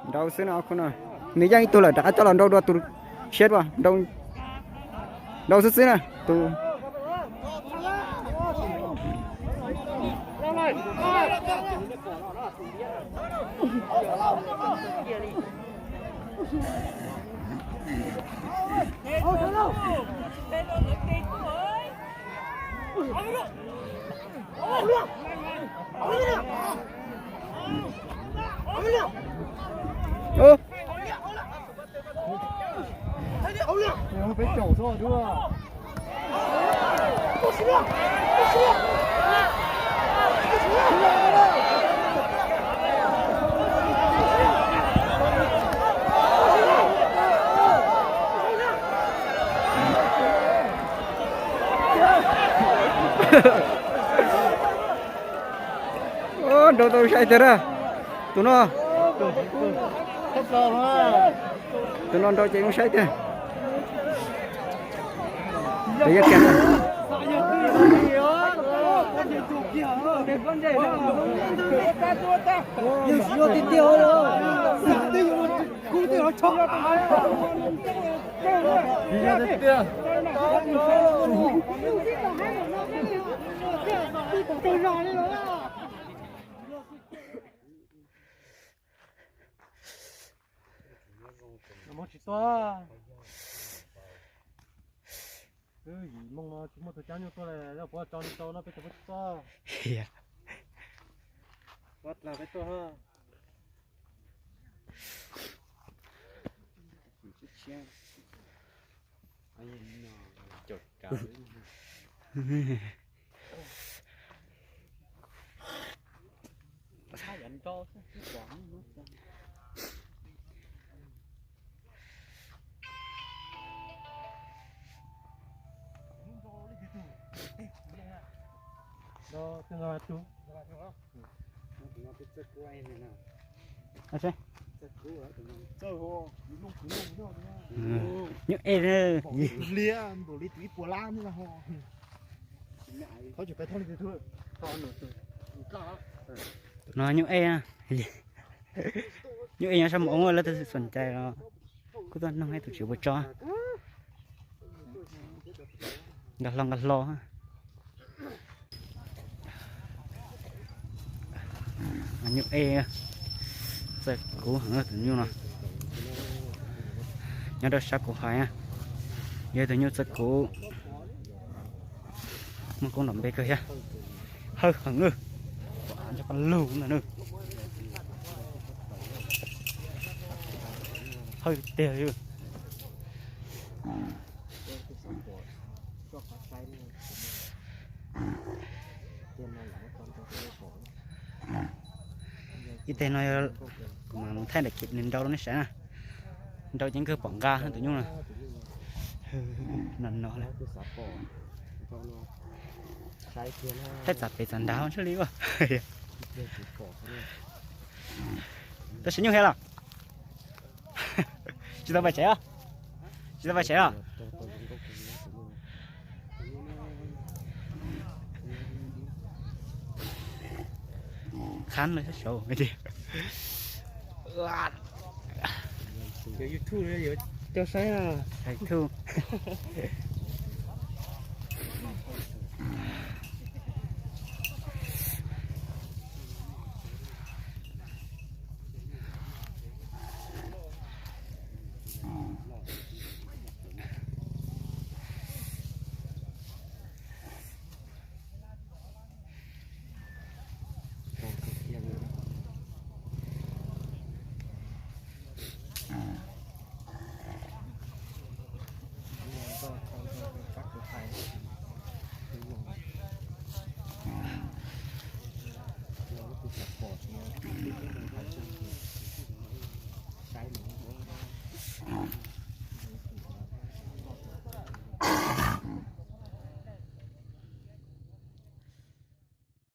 Nrau xwb no, nws yeej ib tug lawm rov qab coj los nrau dua tus tshiab, nrau xwb xwb na tus. Nrau tau sai tiag a. Tus no, tus no nrau ces zoo saib tiag. Moo tsis tuaj. Yim moo no tsis muaj tus cab nyuj tuaj li, puab tso li tau no peb tus puab tsis tuaj. Puab dlaag peb tuaj. Nyuj ej, no nyuj ej, nyuj ej nyob sab Moo Oob, lawv twb xum cai los kuj tuaj noog ib tug tsis puas tso. Nqa hlo nqa hlo. Nyuj ej, txawj kuv heev tus nyuj no. Nyob rau sab kuv hais, yog tus nyuj txawj kuv, muaj koob nrov npe kawg thiab. Hawj heev, nrog paj lug ntag na. Hawj tiag. Ib teg no kuv mam thaij daim khiv nws nrau rau nej saib na. Nrau ceev kawg, pom nqa tus nyuj no. No no, thaij txav pem txav nrad ntshe li ua. Tab sis nyuj hia los? Tsis tau pais tsev os? Tsis tau pais tsev os? Qhab lawm saud. Cov YouTube yuav coj saib na. YouTube.